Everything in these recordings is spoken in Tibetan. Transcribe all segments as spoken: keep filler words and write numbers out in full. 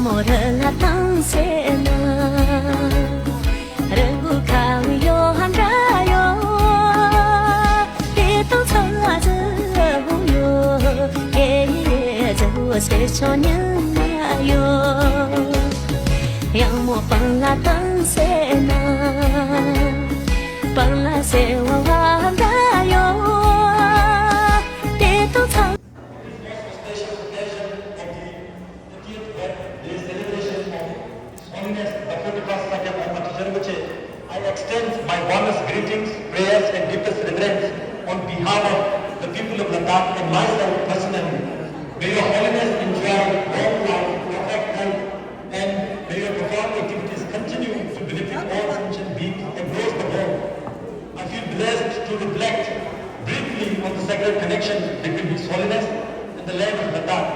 མོ་རི་ལ་བཏང་ཟེར་ན། རི་མགོ་ཁ་ཡོད་འདྲ་ཡོད། དེ་དང་ཚ་ཟིག་ཡོད། ཡེ་ཡེ་ཟིག་ཟེར་ཆོག་ཉི་མ་ཡོད། ཡང་མོ་སྤང་ལ་བཏང་ཟེར་ན། སྤང་ལ་ཟེར་བ་འདྲ་ཡོད། དེ་དང་ཚ། This was a special occasion of the thirtieth birthday celebration of His Holiness Doctor Vikas Sakya Dharma Teacher Rinpoche. I extend my warmest greetings, prayers, and deepest reverence on behalf of the people of Ladakh and myself personally. May Your Holiness enjoy long life, perfect health, and may your profound activities continue to benefit all sentient beings across the world. I feel blessed to reflect briefly on the sacred connection between His Holiness and the land of Ladakh.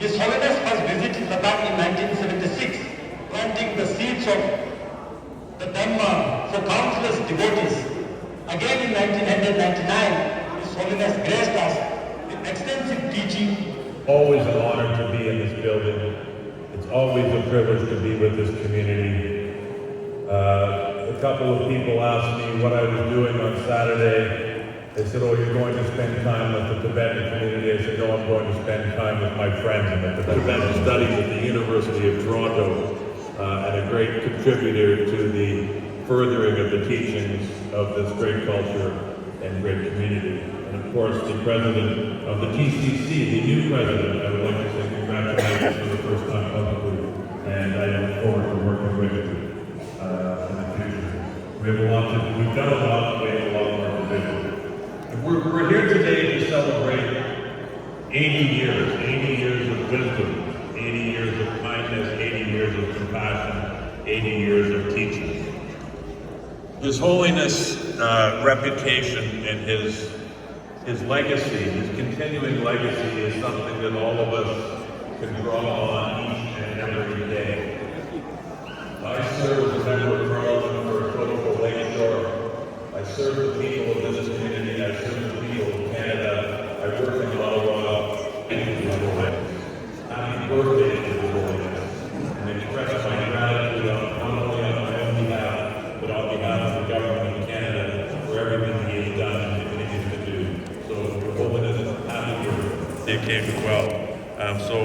His Holiness first visited Ladakh in nineteen seventy-six, planting the seeds of the Dhamma for countless devotees. Again in nineteen ninety-nine, His Holiness graced us with extensive teaching. Always an honor to be in this building. It's always a privilege to be with this community. Uh, a couple of people asked me what I was doing on Saturday. They said, "Oh, you're going to spend time with the Tibetan community." I said, "No, I'm going to spend time with my friends in the Tibetan Studies at the University of Toronto, uh, and a great contributor to the furthering of the teachings of this great culture and great community." And of course, the president of the T C C, the new president, I would like to say congratulations for the first time publicly, and I look forward to working with you, uh, in the future. We have a lot to, we've done a lot, we have a lot more to do. And we're, we're here today to celebrate eighty years, eighty years of wisdom, eighty years of kindness, eighty years of compassion, eighty years of teaching. His Holiness' uh, reputation and his, his legacy, his continuing legacy, is something that all of us can draw on each and every day. I serve as a member of Parliament for Etobicoke Lakeshore. I serve the people of this community. I serve the people of Canada. I work in Ottawa. Thank you, Your Holiness. Happy birthday to His Holiness, and express my gratitude on, not only on my own behalf, but on behalf of the Government of Canada for everything he has done and continues to do. So, Your Holiness, happy birthday. They came as well. Um, so,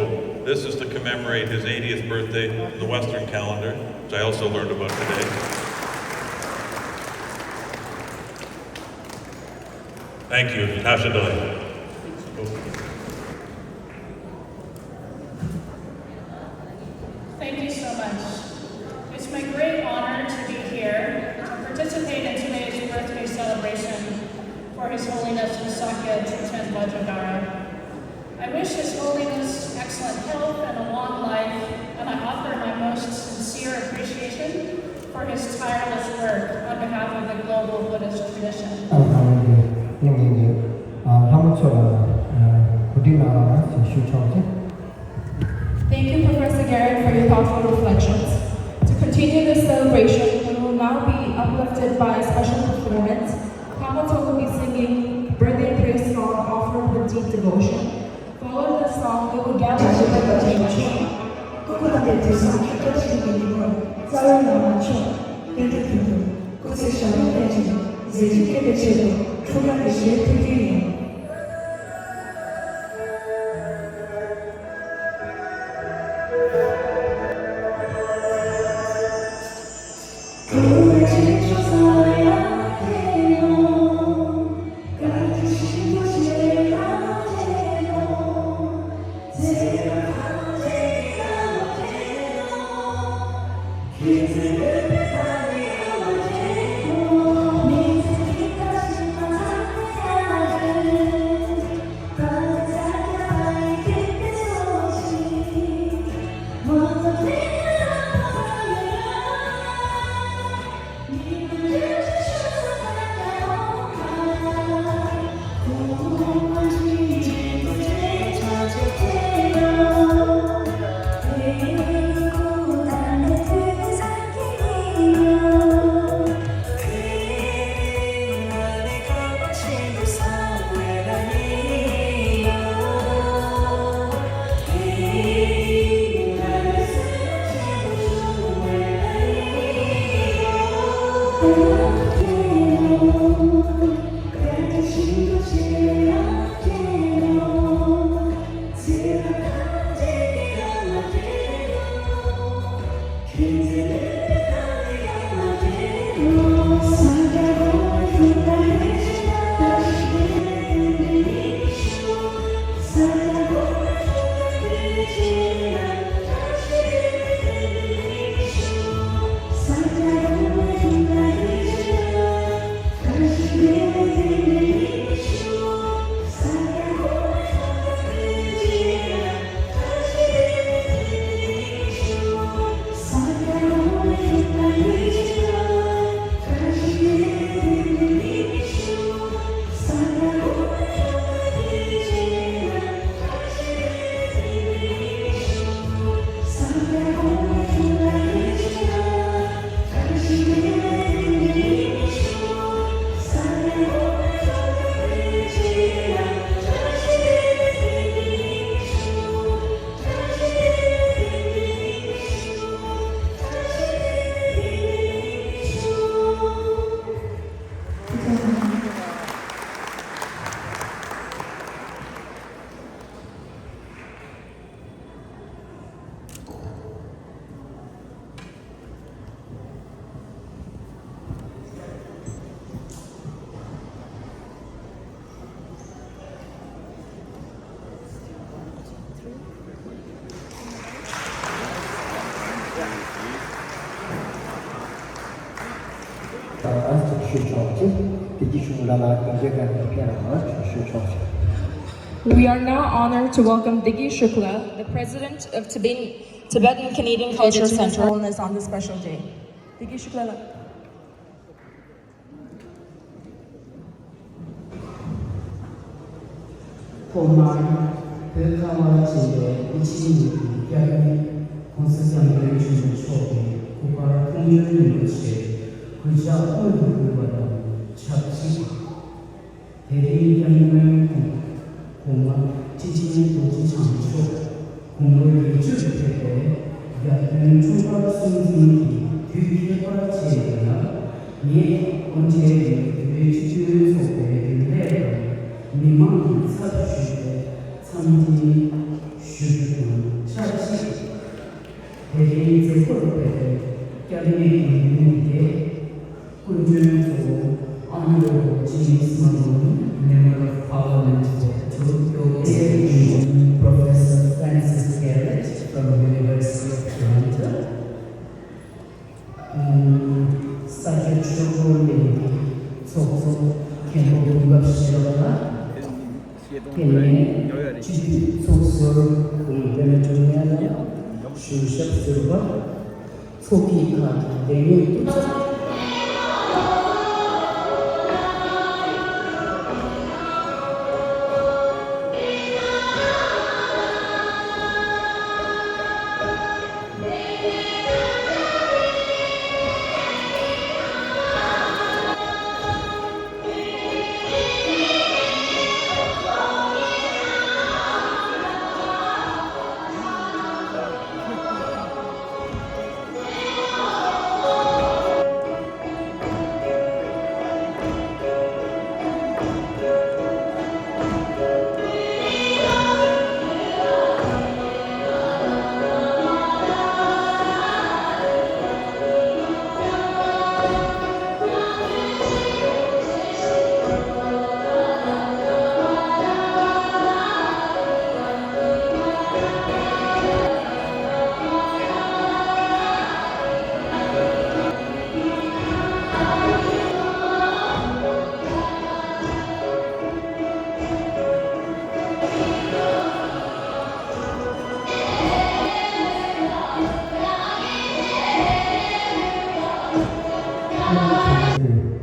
this is to commemorate his eightieth birthday in the Western calendar, which I also learned about today. Thank you. Tasha Delay. Thank you so much. It's my great honor to be here to participate in today's birthday celebration for His Holiness Visakya Triten Vajradhara. I wish His Holiness excellent health and a long life, and I offer my most sincere appreciation for his tireless work on behalf of the global Buddhist tradition. ཨ་ནི་ངས་ཨ་ལྷ་མོ་མཆོག་ལ་གོ་སྒྲིག་གནང་རོགས་གནང་ཞེས་ཞུ་ཆོག་ཅིང་། Thank you, Professor Garrett, for your thoughtful reflections. To continue this celebration, we will now be uplifted by a special performance. Lhamo Tshogkop will be singing birthday praise song offered with deep devotion. Following the song, we will gather to the table. སྐུ་ཁམས་བཟང་པོ། རྩ་བའི་བླ་མ་མཆོག་དཔལ་ལྡན་དོན་གྲུབ་སྐུ་ཚེ་ཞབས་པད་བརྟན་ཅིང་མཛད་འཕྲིན་རྒྱས་པའི་ཆེད་དུ་འཁྲུངས་སྐར་གྱི་གཞས་ཕུལ་རྒྱུ་ཡིན། ཆོག་ཅིག་དེ་གི་ཤུགས་ལ་ལ་གི་རྒྱ་གར་གྱི་ཕེ་ར་མ་ཆོག་ཤོད་ཆོག་ཅིག We are now honored to welcome Diggy Shukla, the president of Tibetan, Tibetan Canadian Culture Center, on this special day. Diggy Shukla. ཐོག་མར་བོད་ཁ་བ་ཅན་པའི་དབུ་ཆེན་ཉིད་ཀྱི་སྐྱབས་གནས་༸གོང་ས་༸སྐྱབས་མགོན་ཆེན་པོ་མཆོག་གི་སྐུ་པར་མཐོང་གྲོལ་རིན་པོ་ཆེ་གུས་ཕྱག་སྔོན་དུ་ཕུལ་བ་དང་ཆབས་ཅིག་དེ་རིང་༸སྐྱབས་མགོན་གོང་མ་ཁྲི་ཆེན་རྡོ་རྗེ་འཆང་མཆོག་དགུང་ལོ་ཉེར་བཅུ་ལ་ཕེབས་པའི་རྒྱལ་སྟོན་འཁྲུངས་སྐར་སྲུང་འཛིན་གྱི་དུས་ཁྱད་པར་ཅན་འདི་ལ། ངས་དབུ་མའི་བོད་སྤྱི་མཐུན་ཚོགས་པའི་རྒྱུན་ལས་དང་མི་མང་གི་ཚབ་ཞུས་ཏེ་འཚམས་འདྲི་ཞུ་རྒྱུ་དང་ཆབས་ཅིག་དེ་རིང་མཛད་སྒོར་ཕེབས་པའི་སྐྱབས་གནས་དགེ་འདུན་འདི་གའི་སྐུ་མགྲོན་གཙོ་བོ་Honorable James Malone, Member of Parliament for Tokyo State Region, Professor Francis Garrett from University of Toronto, ཨམ། ས་སྐྱ་ཆོས་འཁོར་གླིང་གི་ཚོགས་གཙོ་མཁན་པོ་ཀུན་དགའ་ཤེས་རབ་ལགས། དེ་ནས་སྤྱི་འཐུས་ཚོགས་ཟུར་ཁོང་དགེ་ལེགས་དྲུང་ཡང་ལགས། གཞུང་ཞབས་ཟུར་པ། ཚོགས་ཀྱི་ཁག་གི་ལས་སྣེ་དེ་ཚོ།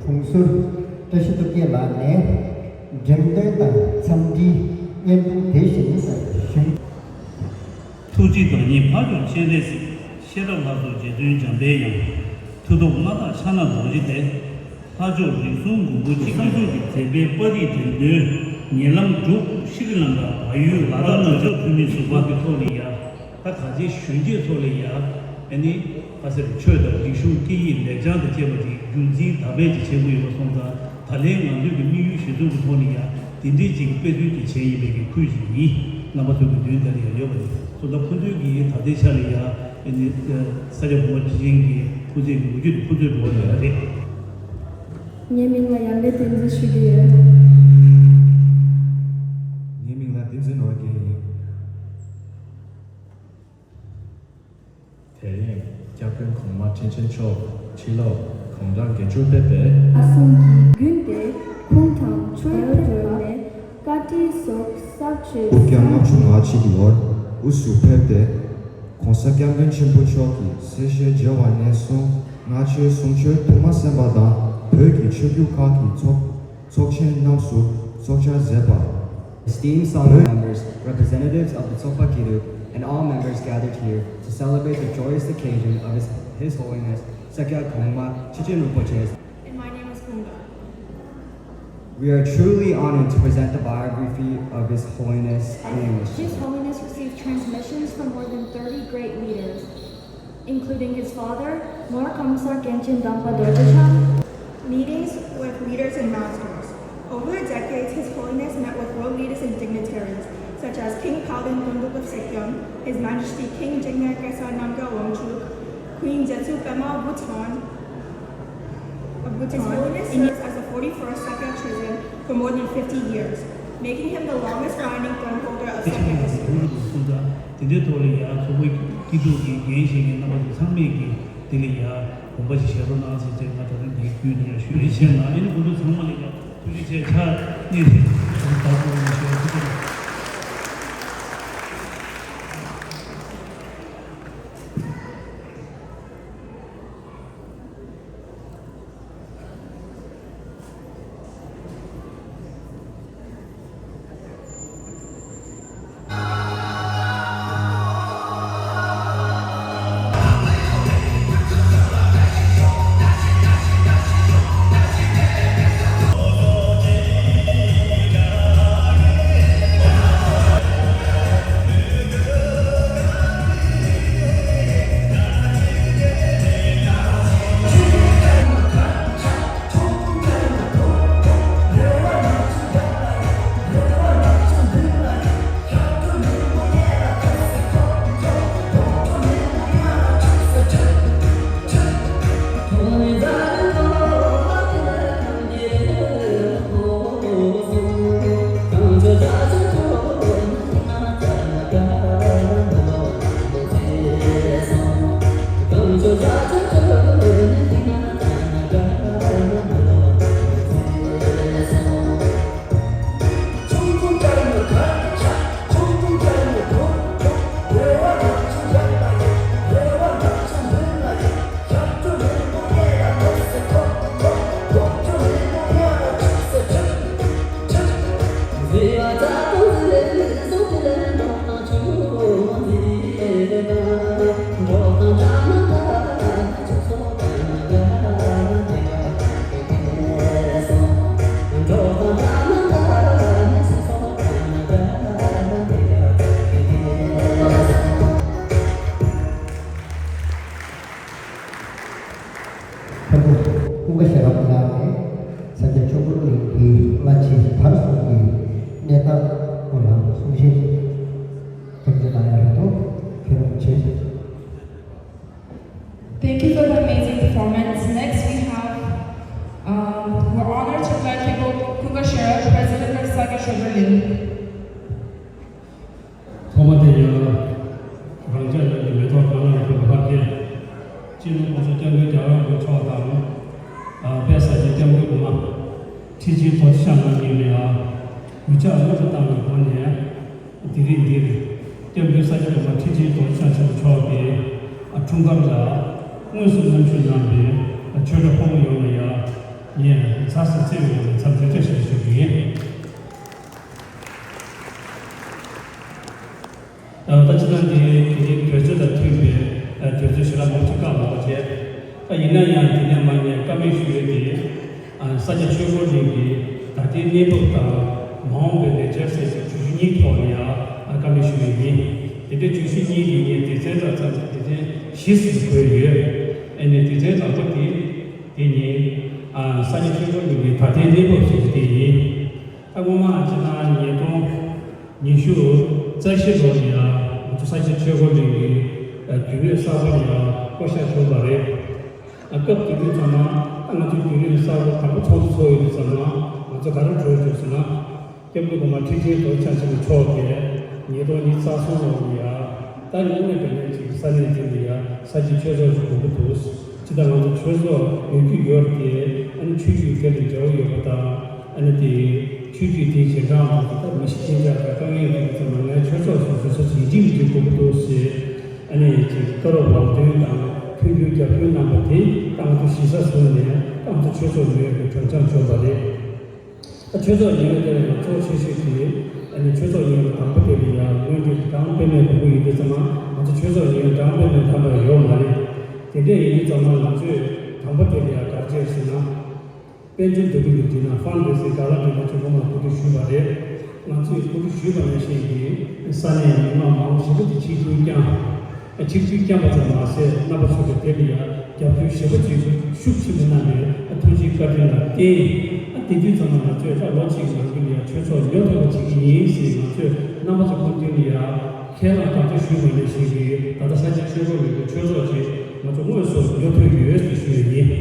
དྲུང་ཟུར་བཀྲ་ཤིས་སྟོབས་རྒྱལ་ལགས་ནས་འགྲེམས་སྟོན་དང་འཚམས་འདྲིའི་སྙན་ཐུང་དེ་བཞིན་ཞུ། ཐུགས་རྗེ་བདག་ཉིད་འཕགས་མཆོག་སྤྱན་རས་གཟིགས། ཤེས་རབ་ལྷ་ཚོགས་རྗེ་བཙུན་འཇམ་པའི་དབྱངས། མཐུ་སྟོབས་མངའ་བདག་ཕྱག་ན་རྡོ་རྗེ་སྟེ། ལྷ་མཆོག་རིགས་གསུམ་མགོན་པོ་གཅིག་གསང་གསུམ་གྱི་མཛད་པའི་དཔའ་རིས་འགྲེམས་སྟོན་ཉེ་ལམ་འབྲུག་ཤྲི་ལངྐ་བལ་ཡུལ་ལ་དྭགས་ནང་ཆོས་ཐོན་མིའི་ཟུར་པ་གི་ཐོག་ལ་ཡ། ད་ག་ཅི་གཞོན་སྐྱེས་ཚོ་ལ་ཡ། ཨ་ནི་ཁ་སེར་ཆོས་དང་རིག་གཞུང་སྐད་ཡིག་ལེགས་བྱང་དང་བཅས་པ་ཅིག་རྒྱུན་འཛིན་དར་སྤེལ་ཅིག་བྱེད་དགོས་ཡོད་པ་སོང་ཙང་། ད་ལན་ང་ཚོའི་གི་དམིགས་ཡུལ་གཞིར་བཟུང་གི་ཐོག་ནས་ཡ་དེ་འདྲའི་ཅིག་དཔེ་མཛོད་ཀྱི་བྱས་ཡིན་པའི་གི་ཁུལ་ཅིག་ཡིན། རྣམ་པ་ཚོ་གི་མདུན་དེ་ལ་ཡ་ཡོད་པ་རེད། སོ་ད་ཁོ་ཚོའི་གི་ད་ལྟའི་ཆ་ལ་ཡ་ཨ་ནི་ས་སྐྱ་གོང་མ་ཁྲི་ཆེན་གྱི་སྐུ་ཚེ་གི་ལོ་རྒྱུས་དེ་ཁོ་ཚོའི་འགྲོ་བ་ཡོད་རེད། ངའི་མིང་ལ་ཡང་ལེ་བསྟན་འཛིན་ཞུ་གི་ཡོད། ངའི་མིང་ལ་བསྟན་འཛིན་ནོར་རྒྱས་ཡིན། དེ་རིང་༸སྐྱབས་མགོན་གོང་མ་ཁྲི་ཆེན་མཆོག་ཕྱི་ལོ་གང་ཟླ་བརྒྱད་ཅུ་ཕེབས་པའི། ཨ་སུང་གི་དགུན་དེ་ཁོང་དང་ཆོས་ཕེབས་པ་ནས་བཀའ་ཁྲིད་སོགས་ཟབ་ཆོས་དབུ་བརྒྱ་ལྔ་བཅུ་ང་གཅིག་ལོར་དབུས་སུ་ཕེབས་ཏེ། ༸གོང་ས་༸སྐྱབས་མགོན་ཆེན་པོ་མཆོག་གི་སྲས་ཞལ་མཇལ་བ་ནས་བཟུང་སྔ་ཕྱིའི་གསུང་ཆོས་ཐོག་མ་གསན་པ་དང་བོད་ཀྱི་ཆོས་བརྒྱུད་ཁག་གི་ཚོགས་ཚོགས་ཆེན་རྣམས་སུ་ཚོགས་བཅར་མཛད་པ། Esteemed solemn members, representatives of the Tsokpa Kiruk, and all members gathered here to celebrate the joyous occasion of His, His Holiness Sakya Gongma Chichen Rinpoche's. And my name is Kunga. We are truly honored to present the biography of His Holiness in English. His Holiness received transmissions from more than thirty great leaders, including his father, Ngor Kamsa Genchen Dangpa Dorje Chang. Meetings with leaders and masters. Over the decades, His Holiness met with world leaders and dignitaries, such as King Palden Tunduk of Sikkim, His Majesty King Jigme Kesa Namgyal Wangchuk, Queen Jetsu Pema of Bhutan, of Bhutan. His Holiness serves as the forty-first Sakya Trizin for more than fifty years, making him the longest running throne holder of Sakya history. དེ་འདྲའི་ཐོག་ལ་ཡ་ཚོགས་པའི་སྐྱིད་སྡུག་གི་འགན་བཞེས་མཁན་རྣམ་པ་ཚོ་ཚང་མས་ཀྱིས་དེ་ལ་ཡ་དགོངས་པ་ཞིག་བཞེས་རོགས་གནང་ཟེར་ཏེ་ང་ད་རིང་འདི་ བརྒྱུད་ནས་ཞུ་རེ་བྱས་ན། ཨེ་ནི་སྐུ་མགྲོན་ཚང་མ་ལ་ཡང་ཐུགས་རྗེ་ཆེ། ཕྱག་གཉིས་ཐོག་ནས་ཞུ་ཡ་ཐུགས་རྗེ་ཆེ། ཁ་སང་ཀུན་དགའ་ཤེས་རབ་ལགས་ནས་ས་སྐྱ་ཆོས་འཁོར་གླིང་གི་སྔ་ཕྱི་བར་གསུམ་གྱི་གནས་སྟངས་སྐོར་ལ་གསུང་བཤད་སྐྱབས་འཇུག་གནང་ཡ་རེད་དོ། མཁྱེན་རབ་ཆེ། Thank you for the amazing performance. Next, we have, um, we're honored to invite Khyentse Kungka Sherab, President of Sakya Chodraling. ཐོག་མ་དེ་ཡང་རང་ཅག་ཡུལ་གྱི་མེ་ཏོག་དགའ་ལྡན་ཕུན་ཚོགས་ལྷ་བརྒྱུད་སྤྱི་ནོར་༸གོང་ས་༸སྐྱབས་མགོན་རྒྱལ་བ་རིན་པོ་ཆེ་མཆོག་དང་། དཔལ་ས་སྐྱའི་སྐྱབས་མགོན་གོང་མ་ཁྲི་ཆེན་རྡོ་རྗེ་འཆང་རྣམ་གཉིས་ལ་ཡང་གུས་ཕྱག་སྔོན་དུ་བཏང་བའི་སྒོ་ནས། དེ་རིང་འདིར་སྐྱབས་མགོན་ས་སྐྱ་གོང་མ་ཁྲི་ཆེན་རྡོ་རྗེ་འཆང་ཆེན་པོ་མཆོག་གི་འཁྲུངས་སྐར་ལ་དངོས་སུ་མཉམ་ཞུགས་གནང་བའི་ཆོས་གྲོགས་ཕོ་མོ་ཡོངས་ལ་ཡང་ངས་མཚམས་སུ་བརྩེ་བའི་ངང་ནས་འཚམས་འདྲི་བཀྲ་ཤིས་བདེ་ལེགས་ཞུ་རྒྱུ་ཡིན། ད་ཅི་ན་འདི་དེ་རིང་དུས་ཚོད་དང་མཐུན་པའི་དུས་ཚོད་ཞེ་དྲག་མང་པོ་ཅིག་བཀག་མ་དགོས་བྱས། ད་ཡིན་ན་ཡང་དེ་ནས་མ་ངས་བཀའ་མོལ་ཞུ་ཡས་དེ། ས་སྐྱ་ཆོས་འཁོར་གླིང་གི་ད་ལྟའི་གནས་བབ་དང་མ་འོངས་པའི་ལས་འཆར་ཟེར་བྱས་བརྗོད་གཞི་གཉིས་ཐོག་ནས་ཡང་བཀའ་མོལ་ཞུ་ཡས་ཡིན། དེ་འདྲའི་བརྗོད་གཞི་གཉིས་དེ་ངས་སྡེ་ཚན་ལ་ཙམ་གྱི་སྡེ་ཚན་བཞི་ཟེར་བགོས་ཡོད། ཨ་ནི་སྡེ་ཚན་དང་པོ་དེ་དེ་ཉིད་ས་སྐྱ་ཆོས་འཁོར་གླིང་གི་ད་ལྟའི་གནས་བབ་ཟེར་གྱི་དེ་ཡིན། ད་སྔོན་མ་ཅི་ན་ཉིས་སྟོང་ཉི་ཤུ་རྩ་བཞི་ལོ་ནས་ཡང་ང་ཚོ་ས་སྐྱ་ཆོས་འཁོར་གླིང་གི་རྒྱུན་ལས་གསར་པ་ནས་ཡང་བསྐོ་བཞག་བྱུང་བ་རེད། སྐབས་དེ་དུས་ཙམ་ན་ང་ཚོ་རྒྱུན་ལས་གསར་པ་དང་པོ་ཚོགས་འདུ་ཚོགས་ཡོང་དུས་ཙམ་ན་ང་ཚོ་ག་རེ་གྲོས་བྱུང་ཟེར་ན། སྐྱབས་མགོན་གོང་མ་ཁྲི་ཆེན་རྡོ་རྗེ་འཆང་ཆེན་པོ་མཆོག་གིས་ཉིས་སྟོང་ཉི་ཤུ་རྩ་གསུམ་ལོ་ནས་ཡང་ད་ནི་དངོས་གནས་དྲང་གནས་ཅིག་ས་གནས་དེ་ལ་ཡང་ས་སྐྱའི་ཆོས་ཚོགས་ཤིག་དགོས་ཀྱི་འདུག་ཇི་ལྟར་ང་ཚོ་ཆོས་ཚོགས་ཡོད་རྒྱུ་ཡོད་རེད་དེ། ཨ་ནི་ཆོས་བརྒྱུད་དེ་ལ་འབྲེལ་བ་ཡོད་པ་དང་། ཨ་ནི་དེ་ཆོས་བརྒྱུད་དེའི་རྗེས་འབྲང་དུ་ད་མི་ཤི་རྐྱེན་ཆག་དང་དཀའ་ངལ་ཡོད་པ་ཚོ་ནང་ལ་ཆོས་ཚོགས་སོ་སོ་སོ་སོ་ཡིན་གཅིག་མིན་གཅིག་དགོས་ཀྱི་འདུག་ཟེར། ཨ་ནི་ཅིག་བཀའ་སློབ་ལམ་སྟོན་དང་མཐུན་འགྱུར་རྒྱབ་སྐྱོར་གནང་བ་དེ་ད་ང་ཚོ་གཞི་རྩ་བཟུང་ནས་ད་ང་ཚོ་ཆོས་ཚོགས་ཉོ་ཡག་གི་གྲངས་འཆམ་བྱུང་བ་རེད། ད་ཆོས་ཚོགས་ཉོ་ཡག་དེ་ལ་ཡང་གཙོ་ཆེ་ཤོས་དེ་ཨ་ནི་ཆོས་ཚོགས་ཉོ་ཡག་དང་པོ་དེ་ལ་ཡང་སྔོན་དེ་གྲངས་དཔེ་མེད་དགོས་ཀྱི་ཡོད་དུས་ཙམ་ན་ང་ཚོ་ཆོས་ཚོགས་ཉོ་ཡག་གྲངས་དཔེ་མེད་ཐམ་པ་ཡོད་མ་རེད། དེ་འདྲ་ཡིན་དུས་ཙམ་ན་ང་ཚོས་དང་པོ་དེ་ལ་ཡང་ག་རེ་བྱས་ཟེར་ན། དཔལ་འབྱོར་འདུ་འགོད་ཀྱི་དེ་ན་ཕན་ཌི་རེ་ཟིང་ག་ལ་དེ་ང་ཚོས་སྔོན་མ་གོ་སྒྲིག་ཞུས་པ་རེད། ང་ཚོས་གོ་སྒྲིག་ཞུས་པ་ནང་བཞིན་གྱི་ས་གནས་མི་མང་མང་པོ་ཞེ་པོ་ཅིག་ཆིབས་བསྒྱུར་བསྐྱངས། ཆིབས་བསྒྱུར་བསྐྱངས་པ་ཙམ་མ་ཟད་རྣམ་པ་ཚོ་གིས་དེ་ལ་ཡང་རྒྱབ་སྐྱོར་ཞེ་པོ་ཅིག་ཤུགས་ཆེན་པོ་གནང་བའི་ཐུགས་རྗེ་བཀའ་དྲིན་ལ་བརྟེན། དེ་དུས་ཙམ་ལ་ང་ཚོས་ད་ལོ་གཅིག་ནང་ལ་ཡང་ཆོས་ཚོགས་ཉོ་ཐུབ་པ་བྱེད་ཀྱི་ཡིན་ཞེས་ང་ཚོས་རྣམ་པ་ཚོ་སྐུ་མདུན་ལ་ཡང་ཁས་བླངས་དམ་བཅའ་ཞུས་པ་ནང་བཞིན་གྱི་ད་ལྟ་ས་སྐྱ་ཆོས་འཁོར་གླིང་གི་ཆོས་ཚོགས་ཅིག་ང་ཚོ་དངོས་སུ་ཉོ་ཐུབ་ཡོད་ཅེས་ཞུ་ཡི་ཡིན།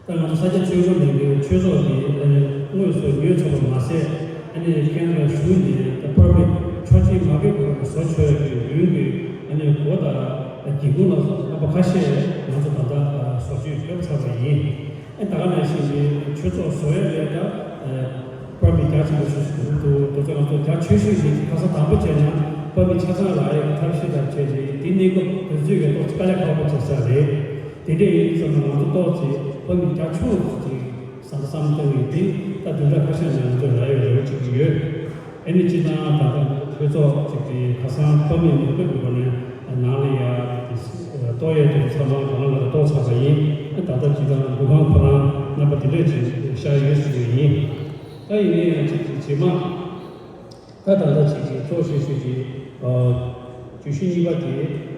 ད་ང་ཚོ་ས་སྐྱ་ཆོས་འཁོར་གླིང་གི་ཆོས་ཚོགས་ཀྱི་ཨ་ནི་དངོས་སུ་ཉོས་ཚར་བ་མ་ཟད། ཨ་ནི་ཁྱེད་རང་ཞུ་ནས་ད་པར་མིཊ་ཆོག་མཆན་མ་འགོད་གོང་ལ་བཟོ་ཆོག་ཡག་གི་ཡུན་གྱི་ཨ་ནི་འགོ་དང་ སྒེའུ་ཁུང་ལ་སོགས་རྣམ་པ་ཁ་ཤས་ང་ཚོ་ད་ལྟ་བཟོ་བཅོས་བརྒྱབ་ཚར་བ་ཡིན། ཨ་ད་ག་ནང་བཞིན་གྱི་ཆོས་ཚོགས་བཟོ་ཡས་ལས་ཀ་དཔའ་མི་རྒྱ་ཆེན་པོ་ཞིག་ཞུ་གི་འདུག་དེ་ཚོ་ང་ཚོ་རྒྱ་ཆེ་ཤོས་ཡིན། ཁ་སང་དང་པོ་བྱས་ན་དཔའ་མི་ཆ་ཚང་ལ་ཨེ་ཐབས་ཤེས་དང་བྱས་ཏེ་དེ་གནས་སྐབས་དུས་ཚོད་ཀྱི་ཏོག་ཙམ་དཀའ་ལས་ཁག་པོ་བྱེད་ས་རེད། དེ་འདྲ་ཡིན་ཙང་ང་ཚོ་ཏོག་ཙམ་དཔའ་མི་རྒྱ་ཆུང་ཅིག་བསམ་བསམ་བཏང་ཡོད་དེ་ད་དུས་འདྲ་ཁ་ཤས་ནས་ང་ཚོ་ལ་ཡོད་རེ་བ་བྱེད་ཀྱི་ཡོད། ཨ་ནི་སྤྱི་བཏང་ད་ལྟ་ཆོས་ཚོགས་ཅིག་གི་ཁ་སང་དཔའ་མི་མང་པོའི་སྒོ་ནས་ནང་ལ་ཡ་ཏོག་ཡས་དེ་ཚང་མ་གང་ལ་ལ་ཏོག་ཚར་བ་ཡིན། ད་ལྟ་སྤྱི་བཏང་འདུ་ཁང་ཁོ་རང་རྣམ་པ་དེ་འདྲས་ཅིག་ཤར་ཡོད་ཟེར་བ་ཡིན། ད་ཡིན་ན་ཡང་ཅིག་གི་རྗེས་མ་ད་ད་ལྟ་ཅིག་གི་གཙོ་ཆེ་ཤོས་ཀྱི་བརྗོད་གཞི་གཉིས་པ་དེ།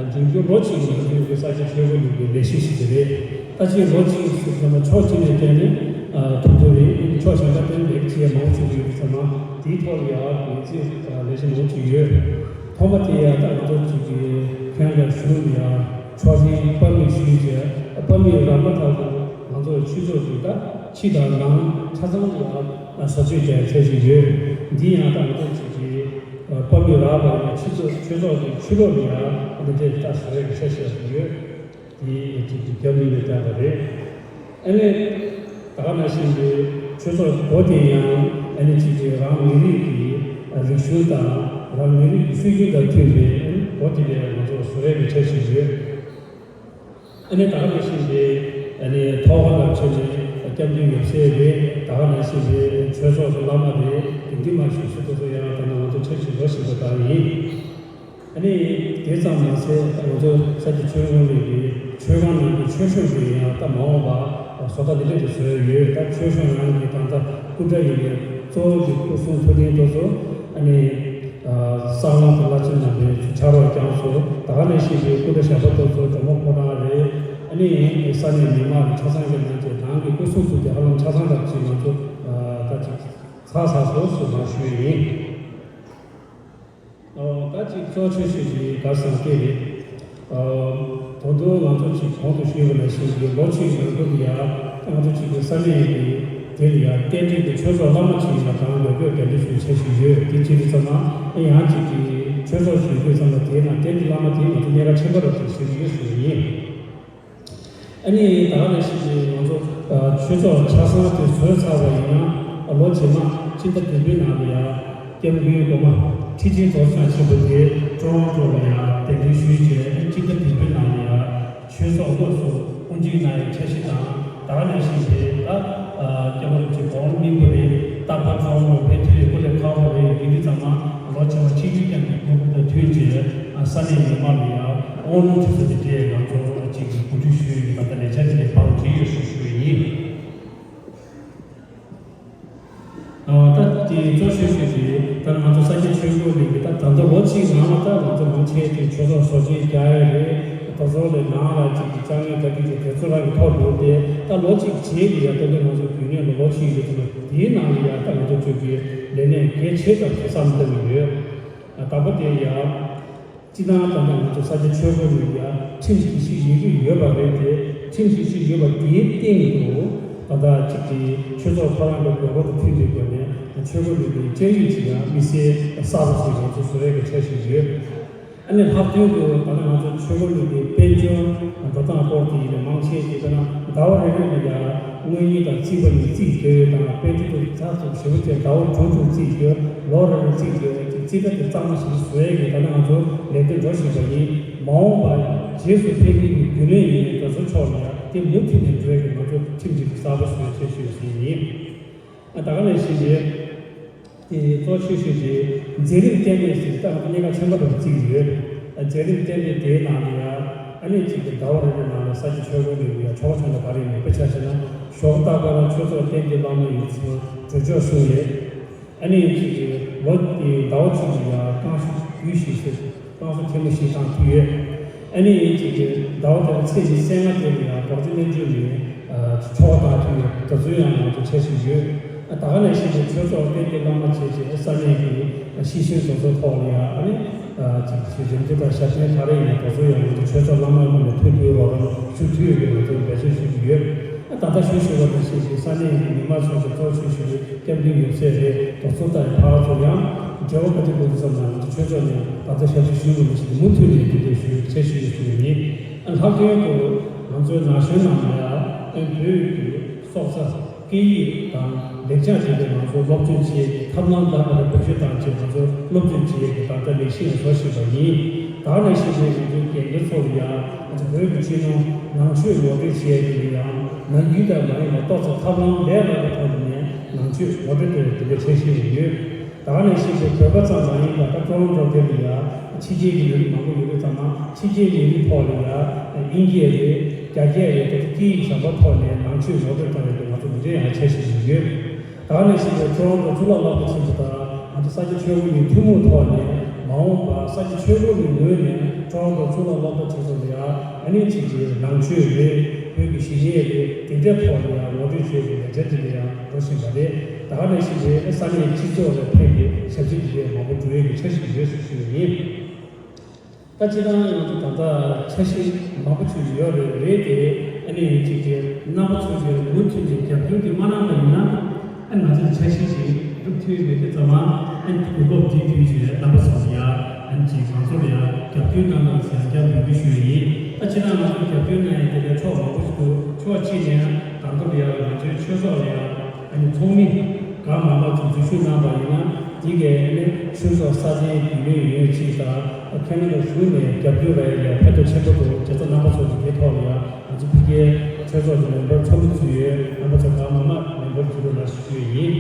འབྱུང་འགྱུར་ལོ་གཅིག་ནང་དུ་ས་སྐྱ་ཆོས་སྒོ་ནས་ཀྱི་ལས་གཞི་ཞིག་རེད། ད་ཅིག་ལོ་གཅིག་ཟེར་ཙམ་ཕྱོགས་གཅིག་ནས་བལྟས་ནས་ཐུབ་ཐུབ་རེད། ཕྱོགས་གཞན་པ་བལྟས་ན་ལས་ཀ་བྱེད་ཡ་མང་པོ་ཞིག་ཡོད་ཙམ་ན་དེའི་ཐོག་ལ་ཡང་ངེས་ཅིག་ལས་གཞི་མང་པོ་ཞིག་ཡོད། ཐོག་མ་དེ་ཡང་ད་ང་ཚོ་ཅིག་གི་ཁྱོན་ལ་གཞུང་ཡང་ཕྱོགས་གཅིག་དཔའ་མི་ཞུས་བྱས་དཔའ་མི་རག་མ་ཐག་ཏུ་ང་ཚོ་ཆོས་ཚོགས་ཀྱི་ད་ཕྱི་དང་ནང་ཆ་ཚང་ལ་ཡང་བཟོ་བཅོས་བྱས་ཚད་ཅིག་ཡོད། འདི་ཡང་ད་ང་ཚོ་ཅིག་གི་དཔའ་མི་རག་པ་ཡིན་ན་ཆོས་ཚོགས་ཆོས་ཚོགས་ཀྱི་ཕྱི་ལོགས་ནས་ཡང་འདི་འདྲའི་ལྟ་ཟེར་བའི་ཆ་ཤས་ཤིག་ཡོད། དེ་ཅིག་གི་རྒྱབ་ལ་ཡོད་ཀྱང་རེད། ཨ་ནི་ད་ག་ནང་བཞིན་གྱི་ཆོས་ཚོགས་སྒོ་དེ་ཡང་ཨ་ནི་ཅིག་གི་རང་མི་རིགས་ཀྱི་རིག་གཞུང་དང་རང་མི་རིགས་ཀྱི་སྲོལ་རྒྱུན་དང་མཐུན་པའི་ཨ་ནི་སྒོ་དེ་ལས་ང་ཚོ་བཟོ་ཡས་ཀྱི་འཆར་གཞི་ཡོད། ཨ་ནི་ད་ག་ནང་བཞིན་པའི་ཨ་ནི་ཐོག་ཁ་ལ་ཕྱིན་ནས་སྐྱབས་མགོན་ཡབ་སྲས་རེད། ད་ག་ནང་བཞིན་པའི་ཆོས་ཚོགས་ཀྱི་བླ་མ་རེད། དེ་འདི་མ་ཞུ་སྲོལ་དེ་ཚོ་ཡང་ད་ནི་ང་ཚོ་འཆར་གཞི་འགྲོ་བཞིན་པ་དག་ཡིན། ཨ་ནི་དེ་ཙམ་མ་ཟད་ང་ཚོ་ས་སྐྱ་ཆོས་སྒོ་ནས་ཀྱི་ཆོས་ཁང་ནང་གི་ཆོས་ཞུགས་ཀྱི་ཡང་ད་མ་འོངས་པ་བཟོ་ལྟ་འདི་འདྲ་ཅིག་བཟོས་ཡོད། ད་ཆོས་ཞུགས་ནང་གི་ད་ལྟ་སྐུ་འདྲ་ཡིན་པའི་གཙོ་བོ་གི་སྐུ་གསུང་ཐུགས་རྟེན་དེ་ཚོ་ཨ་ནི། གསང་བ་དང་བླ་ཆེན་རྣམ་པའི་ཕྱག་རོགས་བསྐྱངས་སོ། ད་ག་ནང་བཞིན་པའི་སྐུ་འདྲ་ཞབས་པ་ཏོག་ཚོ་ཇོ་མོ་ཕོ་བྲང་རེད། ཨ་ནི་ས་གནས་མི་མང་ཆ་ཚང་གི་ནང་གི་ནང་གི་སྐུ་གསུང་ཐུགས་ཀྱི་ཧ་ལམ་ཆ་ཚང་རབ་ཅིག་ང་ཚོ་ད་ཅིག་ཚར་ཚར་སོ་སོ་མ་ཞུ་ཡིན། ད་ཅིག་གཙོ་ཆེ་ཤོས་ཀྱི་གར་སང་སྐད་རེད། ད་དུང་ང་ཚོ་ཅིག་གོང་དུ་ཞུས་པ་ནང་བཞིན་གྱི་ལོ་གཅིག་ནང་ཁུལ་དུ་ཡང་ང་ཚོ་ཅིག་གི་ས་གནས་ཀྱི་དེ་ལ་ཡང་རྟེན་འབྲེལ་གྱི་ཆོས་ཚོགས་བླ་མ་ཅིག་ཡིན་ན་དང་ཡོད་དགོས་གདན་འདྲེན་ཞུ་བྱེད་བཞིན་ཡོད། དེ་ཅི་རེད་ཟེར་ན་ཨེ་ཡང་ཅིག་གི་ཆོས་ཚོགས་ཞུ་དགོས་ཙམ་ལ་དེའི་ནང་རྟེན་འབྲེལ་བླ་མ་དེ་ང་ཚོ་གནད་འགག་ཆེན་པོ་རབ་ཅིག་བཟོས་ཀྱི་ཡོད་ཟེར་བ་ཡིན། ཨ་ནི་ད་ག་ནང་བཞིན་གྱི་ང་ཚོ་ཆོས་ཚོགས་ཆ་ཚང་དེ་བཟོས་ཚར་བ་ཡིན་ན་ལོ་རྗེས་མ་སྤྱི་ཟླ་བདུན་པའི་ནང་ལ་ཡང་སྐྱབས་མགོན་གོང་མ་ཁྲི་ཆེན་རྫོགས་བྱང་ཆེན་པོ་དེ་ཀྲོ་རོན་ཀྲོ་ལ་ཡང་གདན་འདྲེན་ཞུས་བྱས་སྤྱི་ཟླ་བདུན་པའི་ནང་ལ་ཡང་ཆོས་ཚོགས་དངོས་སུ་དབུ་འབྱེད་གནང་ཡའི་འཆར་གཞི་དང་། ད་ག་ནང་བཞིན་དེ་ད་སྐྱབས་མགོན་རིན་པོ་ཆེ་གོང་མ་སྨིན་པོ་རེད། རྟག་པར་གཙོ་བོ་ཕན་ཐོགས་ཡོད་སྐུ་ལས་ཁག་པོ་རེད། འདི་འདི་ཚང་མ་ལོ་ཆེ་བ་ཆིག་སྒྲིལ་རྐྱང་གི་དགོས་མཁོ་དང་མཐུན་བྱས་ས་གནས་མི་མང་ལ་ཡང་དབང་ལུང་ཞུ་ས་དེ་འདྲས་ང་ཚོ་གཅིག་གི་གོ་སྒྲིག་ཞུ་ཡོད་ཀྱི་ད་ལྟ་ལས་འཆར་དེ་ལས་བང་བསྒྲིགས་ཡོད་ཞུ་ཞུ་བ་ཡིན། ད་དེ་གཙོ་ཆེ་ཤོས་དེ་ད་ང་ཚོ་ས་སྐྱ་ཆོས་འཁོར་གླིང་གི་ད་ད་ལྟ་ལོ་གཅིག་ནང་ལ་ད་ང་ཚོ་མང་ཆེ་གི་ཆོས་ཚོགས་བཟོ་བཅོས་རྒྱག་ཡ་རེད། ད་གཙོ་བོ་ལས་ནང་ལ་གཅིག་གི་དཀའ་ངལ་ད་གི་ཅིག་དེ་ཚོ་རང་གི་ཐོག་འདུག་སྟེ་ད་ལོ་གཅིག་རྗེས་ཀྱི་ཡ་ད་ལྟ་ང་ཚོ་རྒྱུན་ལས་ལོ་ལོ་གཅིག་ཡོད་ཙང་དེའི་ནང་ལ་ཡ་ད་ང་ཚོ་ཆོས་ཀྱི་ལས་གནས་གལ་ཆེ་ཙམ་ཞིག་བསམ་བཏང་གི་ཡོད། དང་པོ་དེ་ཡ། སྤྱི་བཏང་ད་ལྟ་ང་ཚོ་ས་སྐྱ་ཆོས་འཁོར་གླིང་ཡ་ཁྲིམས་སྒྲིག་གཞི་ཡོད་ཀྱི་ཡོད་པ་རེད་དེ། ཁྲིམས་སྒྲིག་གཞི་ཡོད་པ་དེའི་སྟེང་དུ་ད་ལྟ་གཅིག་གི་ཆོས་ཚོགས་ཁོ་རང་གི་དགོས་མཁོ་དང་མཐུན་པའི་སྒོ་ནས་ཆོས་འཁོར་གླིང་གི་དཔྱད་ཡིག་ཅིག་ཡང་དམིགས་བསལ་གསར་པ་ཞིག་ང་ཚོ་བཟོ་ཡས་ཀྱི་འཆར་གཞི་ཡོད། ཨ་ནི་ལྷག་དོན་དུ་ད་ལྟ་ང་ཚོ་ཆོས་འཁོར་གླིང་གི་དཔལ་འབྱོར་འགྲོ་སྟངས་སྐོར་དེ་ཡིན་ན་མང་ཆེ་ཞིག་ད་ལྟ་ཟླ་བ་རེ་རེ་ལ་ཡ་དངུལ་གཉེར་དང་རྩིས་པ་ཡིན་རྩིས་སྤྲོད་དང་དཔལ་འབྱོར་དུ་ཚགས་ཚུད་ཞེ་པོ་ཅིག་ཟླ་བ་དྲུག་དྲུག་རྩིས་སྤྲོད་ལོ་རེ་རེ་རྩིས་སྤྲོད་ཅིག་རྩིས་ཁྲ་དེ་གཙང་མ་ཞིག་བཟོ་ཡས་ཀྱི་ད་ལྟ་ང་ཚོ་ལས་དོན་འགྲོ་བཞིན་པ་ཡིན། མ་འོངས་པ་རྗེས་སུ་ཕེབས་མཁན་གྱི་རྒྱུན་ལས་ཡིན་ནའི་དེ་ཚོ་ཕྱོགས་ནས་དེ་མུ་མཐུད་ནས་འགྲོ་ཡས་ཀྱི་ང་ཚོ་ཁྲིམས་སྒྲིག་གསར་པ་བཟོ་ཡས་འཆར་གཞི་ཡིན། ད་ག་ནང་བཞིན་གྱི་དེ་གཙོ་ཆེ་ཤོས་ཀྱི་མཛད་རིམ་གཏན་འབེབས་ཟེར་ད་ང་ཚོ་གནད་འགག་ཆེན་པོ་རེད་བརྩི་གི་ཡོད། མཛད་རིམ་གཏན་འབེབས་དེའི་ནང་ལ་ཡང་ཨ་ནི་གཅིག་གི་ཟླ་བ་རེ་རེ་ནང་ལ་ས་སྐྱ་ཆོས་འཁོར་གླིང་ལ་ཡང་ཆོ་ག་ཆོ་ག་ག་རེ་ཡིན་དཔེ་ཆ་བཞག་ན་ཞོགས་སྟག་པ་ར་ཆོས་ཚོགས་རྟེན་གྱི་བླ་མ་ཡིན་ཚུལ་གྲོས་ཆོད་གསུངས་ཡོད། ཨ་ནི་གཅིག་གི་ལོ་དེའི་ཟླ་བ་གཅིག་གི་ཡང་བསྐང་གསོ་རྒྱུད་བཞི་ཟེར་བསྐང་གསོ་ཐེངས་མ་བཞི་བཏང་ཐུབ་ཡོད། ཨ་ནི་གཅིག་གི་ཟླ་བ་དེར་ཚེས་ཉི་ཤུ་རྩ་ལྔ་དེ་ལ་ཡང་རྡོ་རྗེ་རྣལ་འབྱོར་ནས་ཆོ་ག་བཏང་ཐུབ་ཡོད། དེ་ཚོ་ཡང་ང་ཚོ་འཆར་གཞི་ཡོད། ད་ག་ནང་བཞིན་གྱི་ཆོས་ཚོགས་རྟེན་གྱི་བླ་མ་བྱས་རྗེས་ས་གནས་ཀྱི་ཤེས་བཞིན་སོ་སོའི་ཐོག་ལ་ཡང་ཨ་ནི་གཅིག་གི་རིམ་གྲོ་དང་ཞབས་བརྟན་ག་རེ་ཡིན་ན་དེ་ཚོ་ཡང་ང་ཚོ་ཆོས་ཚོགས་བླ་མའི་ངོས་ནས་ཐུགས་མཐུན་རོགས་རམ་ཞུ་ཐུབ་ཡོད་པའི་ང་ཚོ་འབད་བརྩོན་ཞུ་གི་ཡོད། ད་ལྟ་ཞུ་ཞུ་བ་ནང་བཞིན་གྱི་ས་གནས་ཀྱི་མི་མང་ཚོ་གི་གཙོ་ཆེ་ཤོས་ཀྱི་སྐྱབས་མགོན་ཡབ་སྲས་རེད། དེ་ཚོ་དང་ཕར་ཚུར་ཡང་ འབྲེལ་བ་ག་དུས་དགོས་ཀྱི་བསམ་ན་ང་ཚོ་ཆོས་ཚོགས་ནས་ད་ལྟ་ཞབས་ཕྱི་ཞུ་དགོས་མི་ཞིག་མུ་མཐུད་ནས་དེ་འདྲ་ཞུ་འཆར་གཞི་ཡོད་ཞུ་ཡིན། ལྷག་དོན་དུ་ང་ཚོའི་ན་གཞོན་རྣམས་ལ་ཡང་བོད་ཀྱི་སྲོག་རྩ་སྐད་ཡིག་དང་ལེགས་བྱ་དེ་འདྲ་ང་ཚོ་སློབ་སྦྱོང་བྱེད་ཡས་ཀྱི་ཐབས་ལམ་ལ་བར་བེད་སྤྱོད་བཏང་བྱས་ང་ཚོ་སློབ་སྦྱོང་བྱེད་ཡས་ཀྱི་ད་ལྟ་ལས་གཞི་ཡང་བཟོ་བཞིན་པ་ཡིན། ད་ནས་གཞིགས་ནས་ང་ཚོའི་རྒན་རྒོན་ཚོ་ལ་ཡང་ང་ཚོ་བོད་ཀྱི་སྤྱི་ནོར་ནང་ཆོས་ངོ་སྤྲོད་བྱེད་ཡས་ཀྱི་ལ་ཡང་ནང་ཁུལ་དང་མ་ཡིན་པ་ཏོག་ཙམ་ཐབས་ལམ་ལས་སླ་པོ་ཐོག་ནས་ནང་ཆོས་ངོ་སྤྲོད་དེ་དེ་འདྲ་བྱེད་བཞིན་ཡོད། ད་ནས་གཞིགས་པའི་བོད་པ་ཙམ་མ་ཡིན་པར་ད་ཀྲོ་རོན་ཀྲོ་དེ་ལ་ཡང་ཕྱི་རྒྱལ་གྱི་མི་རིགས་མང་པོ་ཡོད་པའི་ཙམ་མ་ཕྱི་རྒྱལ་མི་རིགས་ཐོག་ལ་ཡང་དབྱིན་སྐད་རེད། རྒྱ་སྐད་རེད། དེ་ཚོ་སྐད་ཡིག་གཞན་པ་ཐོག་ནས་ནང་ཆོས་ངོ་སྤྲོད་གཏོང་ཡས་དེ་ང་ཚོ་འདི་འདྲའི་ཡང་འཆར་གཞི་ཞིག་ཡོད། ད་ནས་གཞིགས་པའི་ཀྲོ་རོན་ཀྲོ་གཙུག་ལག་སློབ་གྲྭ་ཆེན་པོ་དང་ང་ཚོ་ས་སྐྱ་ཆོས་སྒར་གཉིས་ཐུན་མོང་ཐོག་ནས་མ་འོངས་པར་ས་སྐྱ་ཆོས་སྒར་གཉིས་ངོས་ནས་ཀྲོ་རོན་ཀྲོ་གཙུག་ལག་སློབ་གྲྭ་དེ་ཚོ་ལ་ཡང་ཨ་ནི་གཅིག་གི་ནང་ཆོས་རེད། བོད་ཀྱི་གཞིས་གཉེར་རེད། དེ་འདྲའི་ཐོག་ལ་ཡང་ངོ་སྤྲོད་བྱེད་དགོས་པའི་ལས་འཆར་དེ་འདྲ་ཡང་འགྲོ་བཞིན་པ་རེད། ད་ནས་གཞིགས་པའི་ས་གནས་སྤྱི་ཚོགས་ལ་ཕན་པའི་ཞབས་ཕྱི་དེ་འདྲའི་མང་པོ་འགྲོ་ཡས་ཀྱི་འཆར་གཞི་ཡོད་ཞེས་ཞུ་བ་ཡིན། ད་སྤྱིར་བཏང་ང་ཚོ་ད་ལྟ་འཆར་གཞི་མང་པོ་ཅིག་ཡོད་རེད། རེད་དེ་ཨ་ནི་གཅིག་དེ་རྣམ་པ་ཚོ་གིས་མུ་མཐུད་ནས་རྒྱབ་སྐྱོར་དེ་མ་གནང་བ་ཡིན་ན་ཨ་ང་ཚོའི་འཆར་གཞི་དེ་འགྲུབ་ཐུབ་ཡོད་དེ་ཚང་མ་ཨ་ནི་གོ་སྐབས་དེ་བརྒྱུད་བྱས་རྣམ་པ་ཚོ་ལ་ཡང་ཨ་ནི་གཅིག་ང་ཚོ་ལ་ཡང་རྒྱབ་སྐྱོར་གནང་དང་ཟེར་ཡང་བསྐྱར་འབོད་སྐུལ་ཞུ་ཡི་ཡིན། ད་སྤྱིར་བཏང་ང་ཚོ་རྒྱབ་སྐྱོར་གནང་ཡས་དེ་ལས་ཕྱོགས་མང་པོ་ཞིག་ཏུ་ཕྱོགས་གཅིག་ནས་ད་ལྟ་ལ་ཡང་ང་ཚོའི་ཆོས་ཚོགས་ལ་ཡང་ཨ་ནི་ཚོགས་མི་གང་མང་མང་ཚོ་འཛུལ་ཞུགས་གནང་པ་ཡིན་ན་དེ་གའི་ཨ་ནི་ཆོས་ཚོགས་སྲ་བརྟན་རྒྱུན་ལྡན་ཡོང་ཡས་ཅིག་དང་ཁེ་ན་ཌ་གཞུང་ནས་རྒྱབ་སྐྱོར་རག་ཡས་ལ་ཕན་ཐོགས་ཆེན་པོ་འདུག་བྱས་ཙང་རྣམ་པ་ཚོ་གི་དེ་ཐོག་ལ་ཡང་ང་ཚོ་ཕ་གིའི་ཆོས་ཚོགས་ཀྱི་མེམ་བར་ཚོགས་མི་ཚུད་ཡོད། རྣམ་པ་ཚོ་གང་མང་མང་མེམ་བར་འཛུལ་རོགས་གནང་ཞུ་རྒྱུ་ཡིན།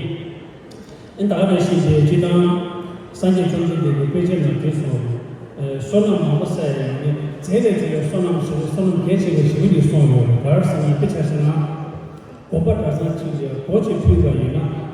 ཨ་ནི་ད་ག་ནང་བཞིན་དེ་སྤྱིར་བཏང་སངས་རྒྱས་བཅོམ་ལྡན་འདས་ཀྱི་དཔེ་ཆ་ནང་དེ་གསུངས་པ་རེད། བསོད་ནམས་མང་པོ་བསགས་ཡས་ཡིན་ནི་རྫས་ལས་བྱུང་བའི་བསོད་ནམས་ཟེར་བའི་བསོད་ནམས་གལ་ཆེ་བའི་ཞེ་པོ་ཅིག་གསུངས་ཡོད་རེད། ག་རེ་ཟེར་ན་དཔེ་ཆ་བཞག་ན། དགོན་པ་གྲྭ་ཚང་གཅིག་ལ་སྒོ་གཅིག་ཕུལ་བ་ཡིན་ན།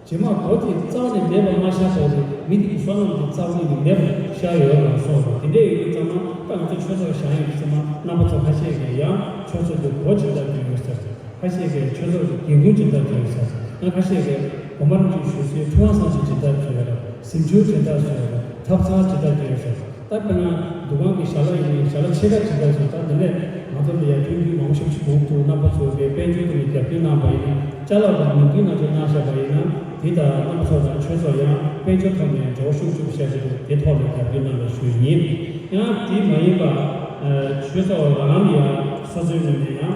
རྗེས་མ་སྒོ་དེ་རྩ་བ་ནས་མེད་པར་མ་བཞག་པ་རེད། མི་དེ་གི་བསོད་ནམས་དེ་རྩ་བ་ནས་མེད་པར་བཞག་ཡོད་ལ་སོགས་པ་དེ་འདྲ་ཡོད་དུས་ཙམ་ན་ད་ང་ཚོ་ཆོས་ཚོགས་བཞག་ཡོད་དུས་ཙམ་ན་རྣམ་པ་ཚོ་ཁ་ཤས་ཀྱིས་ཡང་ཆོས་ཚོགས་དེ་སྒོ་ཇི་ལྟར་ཕུལ་ཡོད་ཟེར། ཁ་ཤས་ཀྱིས་ཆོས་ཚོགས་ཀྱི་འགན་འཁུར་ཇི་ལྟར་བསྐྱོན་ཡོད་ཟེར། ཡང་ཁ་ཤས་ཀྱིས་དགོན་པ་རང་བཞིན་བཞུགས་སའི་ཁྲུས་ཁང་ཚང་ཞིག་ཇི་ལྟར་བཟོས་ཡོད་རེད། གཟིམ་ཆུང་ཇི་ལྟར་བཟོས་ཡོད་རེད། ཐབ་ཚང་ཇི་ལྟར་བསྐྱོན་ཡོད་ཟེར། ད་དཔེར་ན་འདུ་ཁང་གི་ཞལ་ལག་ཡིན་ནའི་ཞལ་ལག་ཕྱེད་ཀ་ཇི་ལྟར་བཟོས། ད་འདི་ནས་ང་ཚོ་ལ་ཡང་མཐུན་འགྱུར་མང་པོ་ཞིག་བྱུང་འདུག་རྣམ་པ་ཚོ་གིས་དཔལ་འབྱོར་ཐོག་ནས་རྒྱབ་སྐྱོར་གནང་པ་ཡིན་ན། ཅ་ལག་དང་ནང་འདྲེན་གནང་ཆོག་གནང་བཞག་པ་ཡིན་ན། དེ་དང་རྣམ་པ་ཚོ་དང་ཆོས་ཚོགས་ཡང་དཔལ་འབྱོར་ཐོག་ནས་འབྲེལ་བ་ཤུགས་ཆེན་པོ་བྱས་ཏེ་དེ་ཐོག་ལ་རྒྱབ་སྐྱོར་གནང་བའི་ཞུ་ཡིན། ཡང་དེ་མ་ཡིན་པ། ཆོས་ཚོགས་རང་ལ་ཡང་སོ་སོའི་ངོས་ནས་ཡང་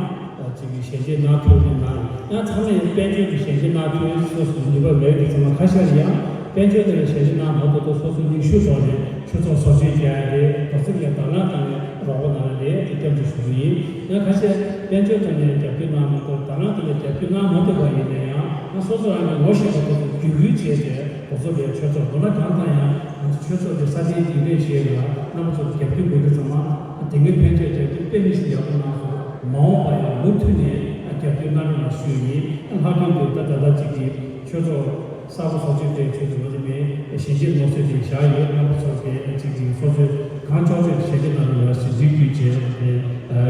ཅིག་གི་ཞལ་འདེབས་གནང་ཐུབ་ཀྱི་གནང་། ཡང་ཚང་མས་དཔལ་འབྱོར་གྱི་ཞལ་འདེབས་གནང་ཐུབ་སོ་སོའི་ནུས་པ་མེད་པའི་ཚང་མ་ཁ་ཤས་ལ་ཡང་དཔལ་འབྱོར་དེ་ལ་ཞལ་འདེབས་གནང་མ་ཐུབ་ཐུབ་སོ་སོའི་ནུས་ཤུགས་ཐོག་ནས་ཆོས་ཚོགས་བཟོ་བཅོས་རྒྱག་ཡ་རེད། རྡོག་རྩ་ལ་དང་བླངས་བཏང་ནས་རོགས་པ་གནང་ཡ་རེད། དེ་སྐྱབས་འཇུག་ཞུ་གི་ཡིན། ཡང་ཁ་ཤས་དཔལ་འབྱོར་ཐོག་ནས་རྒྱབ་སྐྱོར་གནང་མ་ཐུབ་དང་བླངས་ཐོག་ནས་རྒྱབ་སྐྱོར་གནང་མ་ཐུབ་པ་ཡིན་ན་ཡང་ཡང་སོ་སོ་རང་གི་ངོ་ཤེས་པ་དེ་ཚོ་བརྒྱུད་སྐུལ་བྱས་ཏེ་རྡོག་རྩ་ལ་ཆོས་ཚོགས་དགོས་ན་གང་ལྟར་ཡང་ང་ཚོ་ཆོས་ཚོགས་ཀྱི་སྲ་བརྟན་རྒྱུན་ལྡན་བྱེད་ཡ་ལ་རྣམ་པ་ཚོ་རྒྱབ་སྐྱོར་དགོས་ཀྱི་ཚང་མ་དེ་སྔའི་ཕན་ཆད་རྒྱབ་སྐྱོར་དཔེ་མི་སྲིད་ཡག་པོ་གནང་སོང་། མ་འོངས་པ་ཡང་མུ་མཐུད་ནས་རྒྱབ་སྐྱོར་གནང་རོགས་ཞུ་ཡ་ཡིན། ལྷག་དོན་དུ་ད་ད་ལྟ་གཅིག་གི་ཆོས་ཚོགས་གསར་པ་བཟོ་བཅོས་དེ་ཆོས་ཚོགས་ང་ཚོ་མིའི་ཞལ་འབྱེད་མནོ་ཚུལ་དེ་བཞག་ཡོད། རྣམ་པ་ཚོ་གིས་གཅིག་གི་སོ་སོའི་གང་ལྕོགས་ལྕོགས་ཞལ་འབྱེད་གནང་རོགས་ཞེས་འཛུལ་བསྐུལ་བྱས་ཏེ་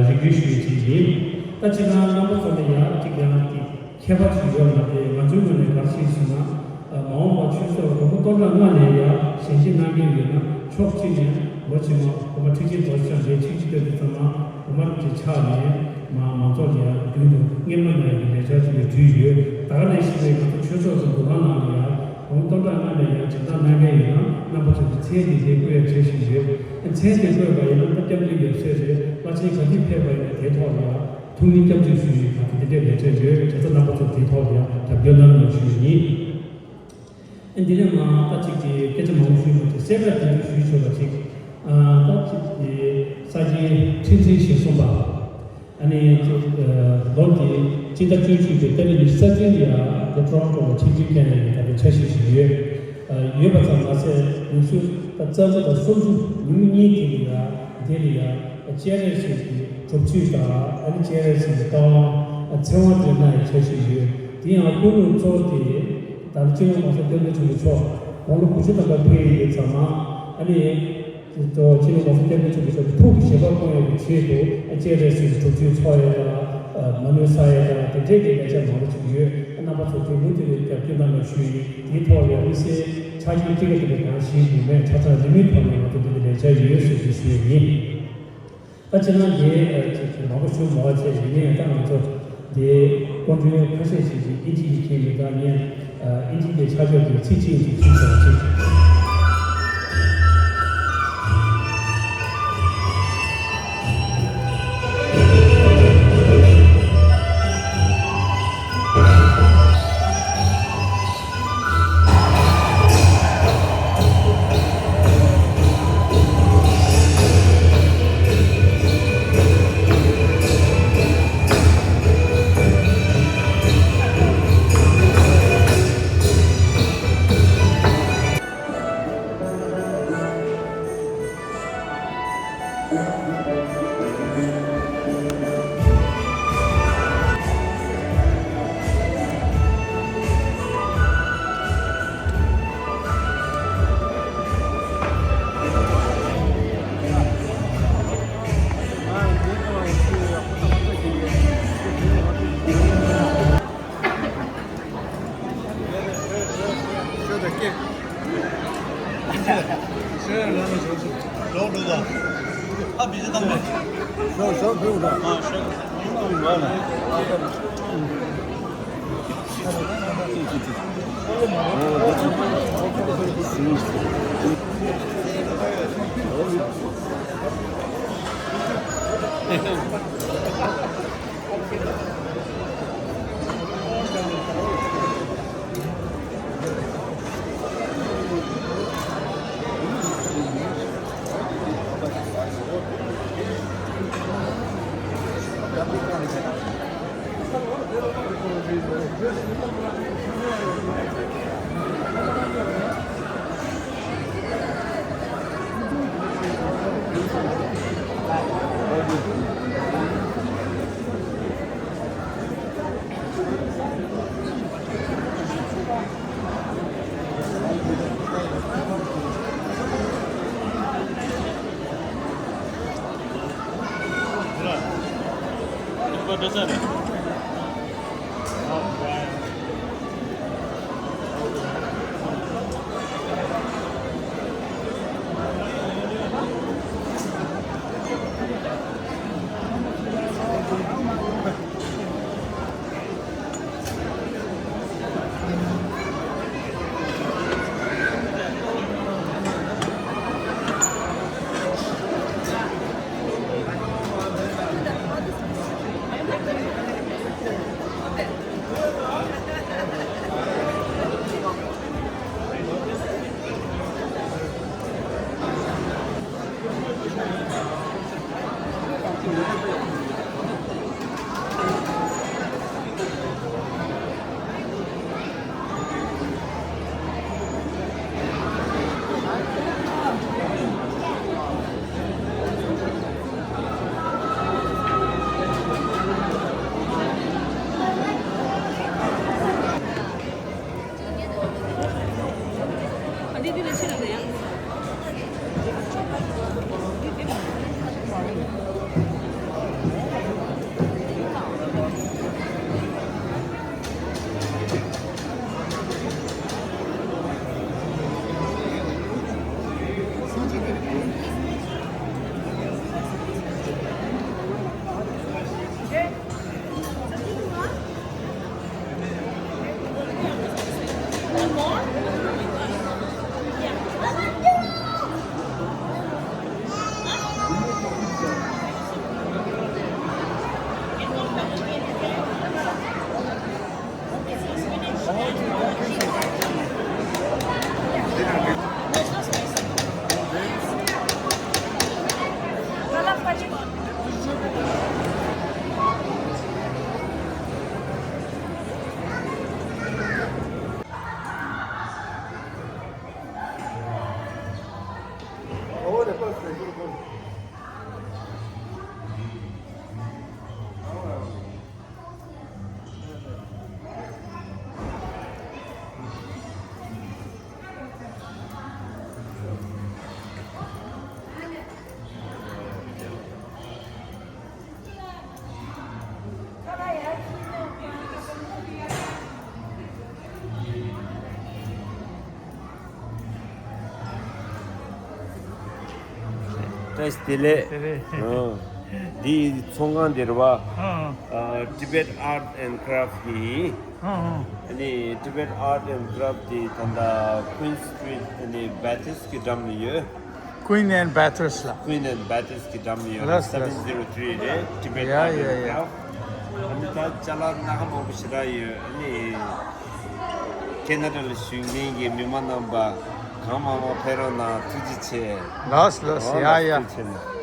རེ་སྐུལ་ཞུ་ཡ་ཅིག་ཡིན། ད་ཕྱི་ནང་རྣམ་པ་ཚོ་ལ་ཡང་གཅིག་ཡང་གཅིག་ཁྱད་པར་ཞིག་ཡོད་མ་རེད། ང་ཚོའི་ངོས་ནས་ག་རེ་ཞིག་ཟེར་ན། མ་འོངས་པ་ཆོས་ཚོགས་དགོང་མོ་སྟོང་ཕྲག་ལྔ་ནས་ཡང་ཞལ་འབྱེད་གནང་མཁན་ཡོད་ན་ཕྱོགས་གཅིག་ནས་ལོ་རྗེས་མ་དགོང་མོ་ཁྲི་ཆེན་རྡོ་རྗེ་འཆང་གིས་ཆིག་སྒྲིལ་བཏོན་དུས་ཙམ་ལ་དགོང་མོ་རིམ་གྱིས་ཆགས་ནས་མ་མང་ཚོགས་ལ་ཡང་རྒྱུན་དུ་སྔོན་མ་ནས་ཀྱི་ལས་འཆར་ཅིག་ལ་བསྒྲིགས་ཡོད། ད་ག་ནང་བཞིན་པའི་ང་ཚོ་ཆོས་ཚོགས་ཀྱི་འདུ་ཁང་ནང་ལ་ཡང་དགོང་མོ་སྟོང་ཕྲག་ལྔ་ནས་ཡང་སྦྱིན་བདག་གནང་མཁན་ཡོད་ན་རྣམ་པ་ཚོ་གི་མཚན་དེ་འདིར་བཀོད་ཡ་བྱེད་བཞིན་ཡོད། མཚན་དེ་བཀོད་པ་ཡིན་ན་ད་སྐྱབས་མགོན་ཡབ་སྲས་རེད། བླ་ཆེན་ག་དུས་ཕེབས་པ་ཡིན་ན་དེའི་ཐོག་ལ་ཡང་ཐུགས་སྨོན་སྐྱབས་འཇུག་ཞུ་ཡི་ད་དེ་འདྲའི་ལས་འཆར་ཡོད། བྱས་ཙང་རྣམ་པ་ཚོ་དེའི་ཐོག་ལ་ཡང་རྒྱབ་སྐྱོར་གནང་རོགས་ཞུ་ཡི་ཡིན། ཨ་འདི་ནས་མ་ད་ཅིག་གི་སྐད་ཆ་མང་པོ་ཞུས་མ་ཐུབ། གསལ་བསྒྲགས་དེ་འདྲ་ཞུས་ཆོག་པ་ཅིག་ཨ་ད་ཅིག་གི་ས་ཆེན་ཁྲི་འཛིན་ཞེ་གསུམ་པ། ཨ་ནི་ཅིག་ལོ་འདི་སྤྱི་ཟླ་བཅུ་གཅིག་པའི་ཏ་རིག་ཉི་ཤུ་རྩ་བདུན་ལ་ཡང་འདི་ཊོ་རོན་ཊོ་ལ་ཆིབས་བསྒྱུར་བསྐྱོན་ཡ་ཡིན། ད་ལྟ་འཆར་གཞི་ཞིག་ཡོད། ཡོད་པ་ཙམ་མ་ཟད་ཉི་ཤུ་རྩ་དགུ་དང་སུམ་ཅུ་ཉིན་མོ་གཉིས་དེ་ལ་ཡང་འདི་ལ་ཡང་སྤྱན་རས་གཟིགས་ཀྱི་སྒྲུབ་མཆོད་དང་ཨ་ནི་སྤྱན་རས་གཟིགས་ཀྱི་བཀའ་དབང་ཚེ་དབང་དེ་གནང་ཡའི་འཆར་གཞི་ཡོད། དེ་ཡང་སྐུ་ལུས་གཙོ་བོ་དེ་ད་ལྟ་སྤྱི་ནོར་༸གོང་ས་༸སྐྱབས་མགོན་ཆེན་པོ་མཆོག་དགུང་ལོ་དགུ་བཅུ་ཐམ་པ་ཕེབས་ཡོད་པའི་ཙམ་ཨ་ནི་སྤྱི་ནོར་༸གོང་ས་༸སྐྱབས་མགོན་ཆེན་པོ་མཆོག་གི་ཐུགས་ཀྱི་བཞེད་པ་སྐོང་ཡག་གི་ཆེད་དུ་སྤྱན་རས་གཟིགས་ཀྱི་སྒྲུབ་མཆོད་འཚོགས་ཡ་དང་མ་ཎི་བསགས་ཡ་དང་དེ་འདྲའི་གི་ལས་འཆར་མང་པོ་ཅིག་ཡོད། རྣམ་པ་ཚོ་དེ་མུ་མཐུད་ནས་རྒྱབ་སྐྱོར་གནང་རོགས་ཞུ་ཡིན། དེའི་ཐོག་ལ་དམིགས་བསལ་ཆ་རྐྱེན་ཁྲི་ཁ་དེ་འདྲ་གང་ཞིག་ཡོད་མེད་ཆ་ཚང་རིན་མེད་ཐོག་ནས་ང་ཚོ་འདི་གི་ལས་འཆར་ཡོད་ཟེར་གྱི་ཞུ་ཡ་ཡིན། ད་ཕྱི་ནང་འདི་ཅིག་མང་པོ་ཞུ་མ་བ་བྱས་ཡིན་ནའི་ད་ང་ཚོ་འདི་སྐུ་མགྲོན་ཁ་ཤས་ཤིག་གིས་ཨིན་ཇི་ཡིག་མཁྱེན་མེད་ད་ངས་ཨིན་ཇི་འདི་ཆ་འཇོག་གི་ཚིག་གཅིག་གཅིག་ཞུས་ཆོག་ཅིག་བཀྲ་ཤིས་བདེ་ལེགས། བདེ་ལེགས། ཨོ། འདི་ཚོང་ཁང་འདི་རེད་བ། ཨ། ཨ། Tibet Art and Craft གི་ཡིན། ཨ། ཨ་ནི་Tibet Art and Craft དེ་ད་ལྟ་Queen Street ཨ་ནི་Bathurst གི་འགྲམ་ལ་ཡོད། Queen and Bathurst ལ། Queen and Bathurst གི་འགྲམ་ཡོད། ལགས། Seven zero three རེད། Tibet Yeah, yeah, yeah. ཨ་ནི་ད་ཅ་ལག་སྣ་ཁ་མང་པོ་ཞེ་དྲག་ཡོད། ཨ་ནི་ཁེ་ན་ཌ་ལ་བཞུགས་མཁན་གྱི་མི་མང་རྣམ་པ་གང་མང་མང་ཕེབས་རོགས་གནང་། ཐུགས་རྗེ་ཆེ། ལགས་ལགས། ཨོ་ཡ་ལགས། ཡ། ཐུགས་རྗེ་ཆེ།